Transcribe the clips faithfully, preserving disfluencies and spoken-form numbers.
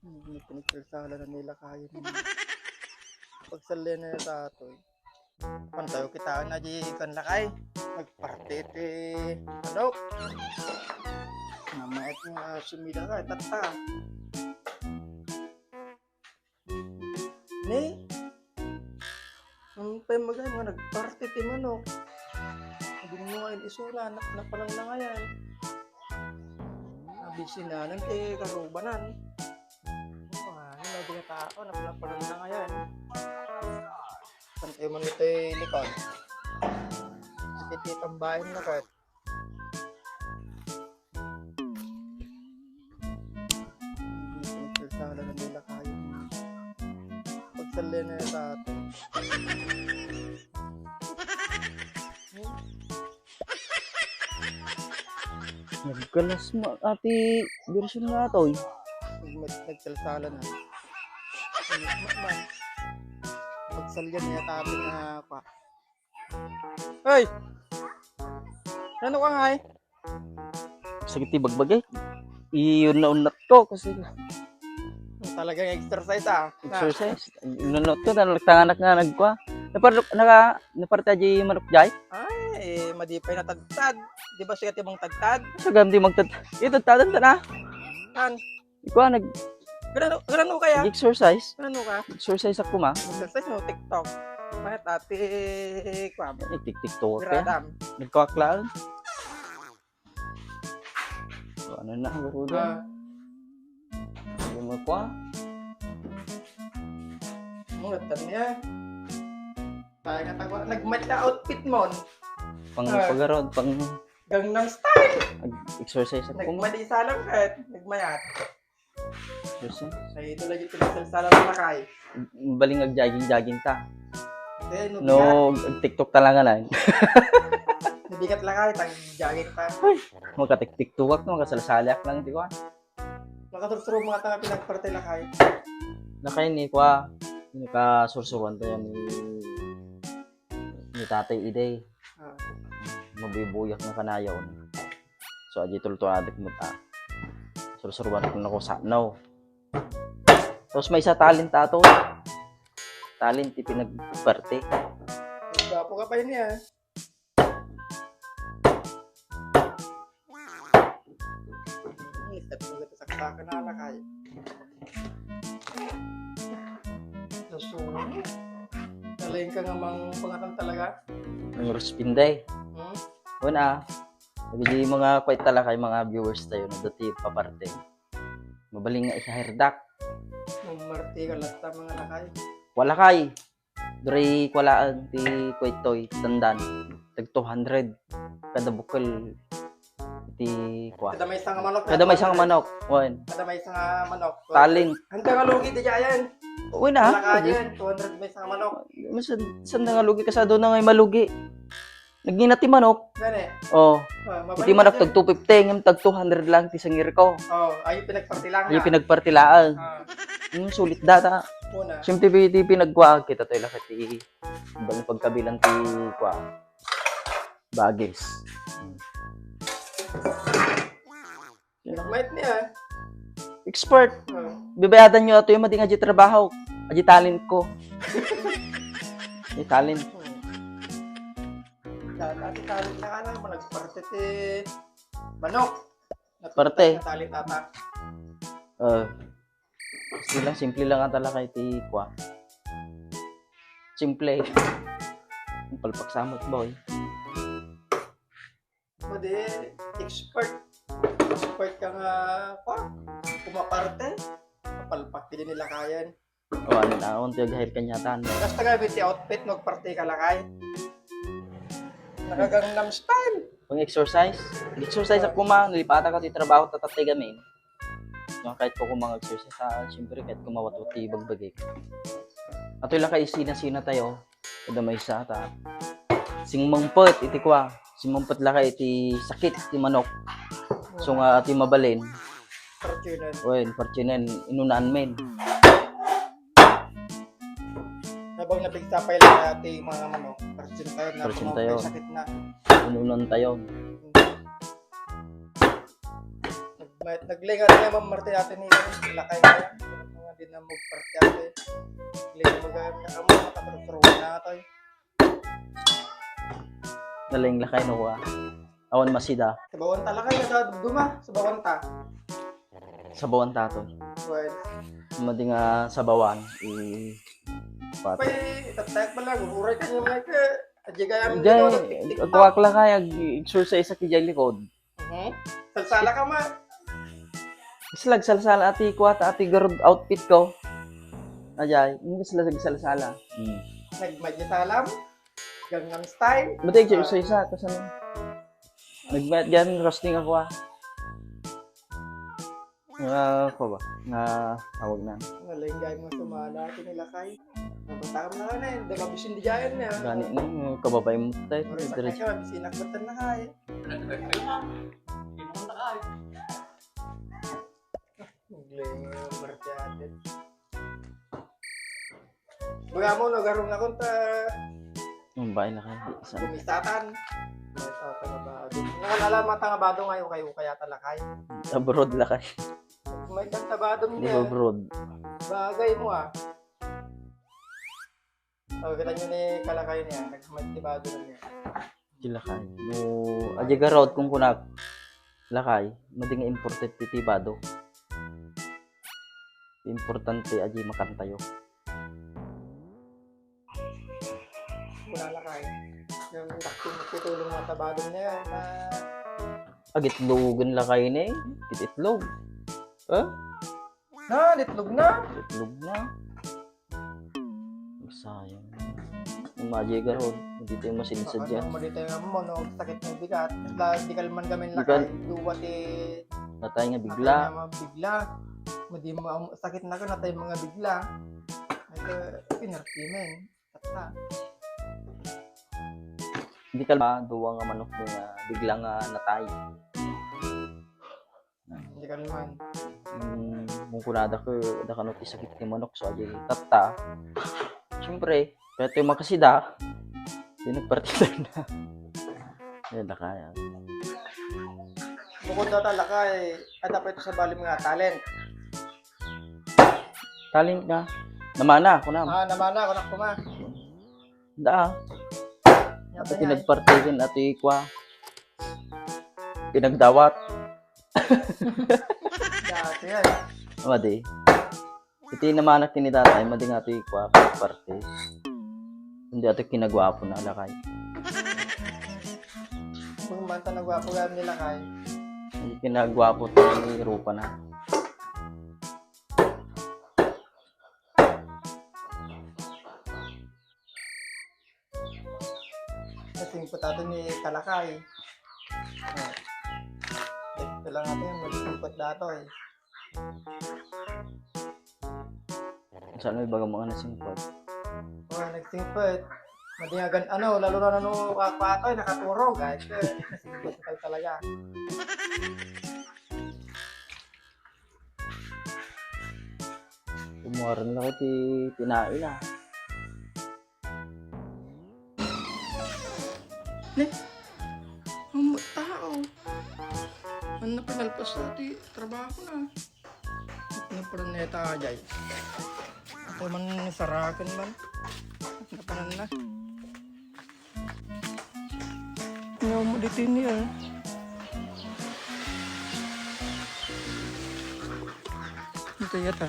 Hmm, pinagsalsala na nila kayo. Pagsalin na sa ato eh. Pantayo kita na di kan lakay. Nagparte ti manok. Namayat nga sumila ka, tatta. Ni? Ang pay magan nga nagparte ti manok. Gumnuan isura, na, napalang na ngayon. Abisinanan ti karubanan. Ano nga, hindi na tao, napalang na ngayon. Saan kayo man ito yung likod? Sakit yung tambahin na kat. Pagsalsala na nila kayo. Pagsalin na sa atin. Nagkalas mo, ati, version nga to, eh. Nag-, nagsalsala na. Pagsalin na yata atin na pa. Hoy! Ano ka nga, eh? Sakit ti bagbag, eh. Iyon na unat ko kasi Talagang exercise, ah. Na. Exercise. Nunot ko, nalagtanganak nga nagkwa. Napar-, naka, naparte di manok jay? Ay, eh, madi pa'y natagtad. Di ba siya ti mong tagtad? Sa gam di magtad-, itagtadan ta na. Kan? Ikaw, nag- Grano, grano kaya? Nag-exercise. Grano ka? Exercise ako, ma. Exercise mo, TikTok. Mayat ati, kwa mo. Eh, tik-, TikTok, eh. Gradam. Nagkawak lang. So, ano na, guro doon? Ah. Hindi mo kwa? Ang ganda niya. Tayo nga tawa. Nag-match na outfit mo. Pang Ah. pagaron, pang Gangnam Style. Nag-exercise ako. Nagmadi sa lang kahit nagmayat. Exercise. Ay, ito lagi pinagsalsala ng lakay. Baling nag-jogging-jogging ta. Eh, no, No, bigat. TikTok talaga na. Nabigat lakay, tag-jogging ta. Ay, makatik-TikTok, makasalsaliak lang, di ko, ah. Nakasursuruan mo ata nga pinagparte lakay. Lakay ni kwa, nakasursuruan tayo ni, ni Tatay Iday. Ah. Mabubuyak na kanayon. So, adi tultuadik mo ta. Sursuruan ko na ko sa, no. Tapos may isa talent ato. Talent ti pinagparte. Gwapo ka pa yun, eh. Ay, saksakan na, lakay. Nasunog. Nalain ka nga mang pangatan talaga? Ang Rospinday. Hmm? Una, sabi di mga kwait talaga kay mga viewers tayo na dati paparte. Mabaling nga ihaherdak. Mamarte ka latta, mga lakay. Wala kay. Diri kualaan ti kuwaytoy, dandan. Tag two hundred. Kada bukel ti kua. Kada maysa nga manok, Kada maysa nga two hundred. Manok. Wen. Kada maysa nga manok. Talent. Handa nga lugi, di dyan. Uy na. Wala ka dyan, two hundred maysa nga manok. Minsan, saan na nga lugi? Kasado na nga malugi. Nagngina ti manok. Gani. Oh. Ah, mabalik Iti manok kasi. Tag two fifty, ngem tag two hundred lang ti sangir ko. Oh, ay, pinagparti lang, Ay, ha? Pinagpartilaan. Ah. Hmm, sulit data. Una. Siyempre, iti pinagkuhaan kita to, ilaka ti bali pagkabilang ti kua. Bagis. Pinagmait niya. Expert. Ah. Bibayadan nyo ato yung mading aji trabaho. Aji talent ko. Aji talent. Dati, dati, talent na ka na, malagparte ti manok. Parte. Natali tata. Ah. Simple lang, simple lang ata lakay ti kua. Simple. Ang palpak samot, boy. Pwede, expert. Expert ka nga, kua, kumaparte. Mapalpak, pwede nila kayan. O, ano na, unti ag-hire kanya tan. Basta nga, with the outfit, magparte ka lakay. Naka-Gangnam Style. Pang exercise. Exercise ako ma, nalipatan ka ti trabaho, tatatay kami. Nga kahit ko kung mga exercise, ah, siyempre, kahit kumawat-wat ti bagbagi. Ato lang kay sina-sina tayo. Kada may isa, ta. Singmangpet, iti kwa. Singmangpet lang kay iti sakit, ti manok. So nga, ati mabalin. Fortunan. Well, fortunan, inunan men. Habang napigsa pa lang ati mga manok, fortune tayo na Fortune tayo. Sakit na. Inunan tayo. May naglingan nga mamarte ate ni Lakay nga. Mga di na magparte ate. Lingan mo gayam na kamo, makaturog na atoy. Naleng Lakay no wa. Awan masida. Sabawan ta Lakay, ada duma, sabawan ta. Sabawan ta to. Well. Madi nga sabawan, i-, pat. Pay, tatak pala, uray ka niya, Mike. Adya gayam Jay, dito, nagtiktik pa. Agwak Lakay, ag-exercise sa kijay likod. Mhm. Salsala ka, ma. Mas nagsalsala ati ko at ati garud outfit ko. Ajay, mas nagsalsala. Hmm. Nagmadya salam. Gangnam Style. Mati, Ah. Isa, isa, kasan? Nagmadya roasting ako, ah. Nga, ako ba? Nga, tawag na. Nalinggay mo sumala, iti ni Lakay. Nabataan na ka na, eh. Daga bisin di jayan niya. Gani, mm, kababay mo tayo, Marisa ka diretso. Siya, bisin ako na ka, eh. Naglingan, martiadet. Baga mo, no, garong na kunta. Ang bahay na kayo. Saan? Gumisatan. May tao, tangabado. Nga, alam, matangabado nga yung kayo, kaya talakay. Abroad Lakay. May tangabado Di niya. Abroad. Bagay mo, ah. Oh, kita nyo ni Kalakay niya, nagmatibado na niya. Di Lakay. No, aja garod kung kunak Lakay, madi nga importante ti tibado. Importante aja makantayo. Wala Lakay. Yung dakti mo tutulong mga tabado niya, na Agitlogan Lakay ni, kit itlog. Ha? Na, itlog na. Itlog na. Sayang. Ang maji garod, hindi tayo masinsadya. Ano mo dito yung mo, no? Sakit ng bigat. La, di ka naman kami Di ka- lakay. Duwa ti Natay nga bigla. Natay nga mga bigla. Madi mo, ang sakit na ka, natay mga bigla. Ito, pinartimen. Tata. Hindi ka ba, duwa nga manok nga bigla nga natay. Hindi ka naman. Mm, mungkunada ko, da kano ti sakit ti manok, so, aja tatta. Siyempre, kaya tayo makasida, di nagpartida na. Yan, da kaya. Bukod na talaga, eh, ada pa ito sa balim nga talent. Talent nga. Namana, ako na. Ah, namana, ako na, ako na. Da. Yan Ito pa yan. Pinagpartigan, ati kwa. Pinagdawat. Dati yan. Madi. Iti namanak ni tatay, madi nga ti kwa, parte. Hindi ato kinagwapo na lakay. Kung man ta nagwapo nga ni lakay. Hindi kinagwapo to ni rupa na. Nasingpot ato ni Kalakay. Oh. Ito lang natin, magsingpot dato eh. Saan mo ibaga mga nasingpot? Oh, nagsingpot. Madingagan, ano, lalo na no, kakwato, eh, nakaturog, guys. Eh, nasingpot ka talaga. Kumuha rin lang iti tinae na. Ne? Ang tao. Ang napinalpas na ti trabaho na. Ano pa rin neta, Jay? Ako man sarakin man. Napanan na. Nga mo dito niya. Ito yata.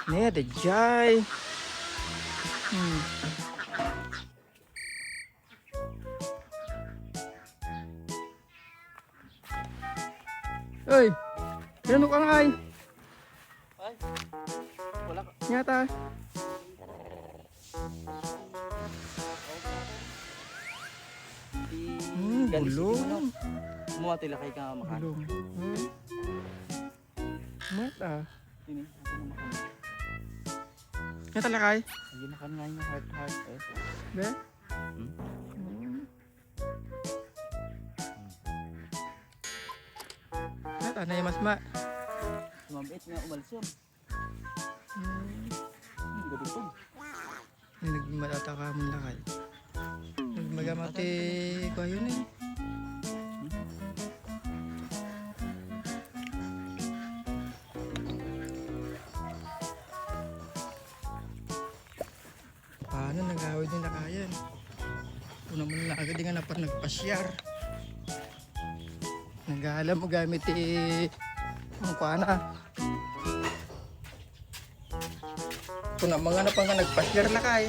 Neta, Jay. Hmm. Oy, ano ka nga ay? Ay, wala ka. Nyata. Hmm, galis bulong. Iti manok. Kumuha ti lakay ka makan. Bulong. Hmm. Mat, ah. Ini, ito na makan. Nyata lakay? Ayun, makan nga yung heart, heart, eh. Be? Hmm? Hmm. At anay mas ma. Sumabit nga umalsyon. Hmm. Hmm, gabi to. Nagmatataka mo na kayo. Nagmagamati ko yun eh. Ano, nagawid ni lakayan. Kuna man lang agad nga napar nagpasyar. Nagala mo gamit ti ang kuana. Kuna man nga napar nga nagpasyar na kay.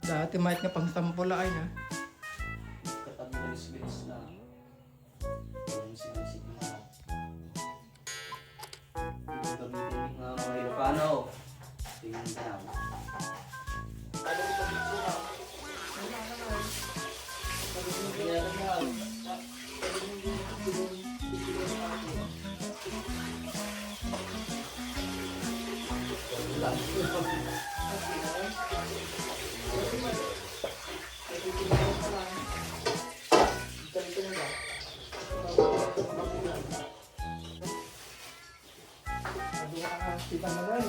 Dati mayat nga pangsampol ay na. Katagbilis-bilis na. Yung sinisip na. Yung gamitin nga mga Ilocano. Tingnan ka na. Kita na rin.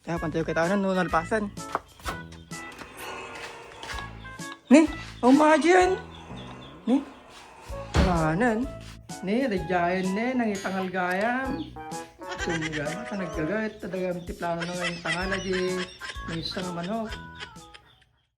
Kaya pantay kita ano, no, nalpasan. Ni, umajen. Ni, kanan. Ni, radyayan ni, nangitangal gayam. Sumga, sa naggagat, tadagam ti plano na ngayon tangal, di may isa nga manok.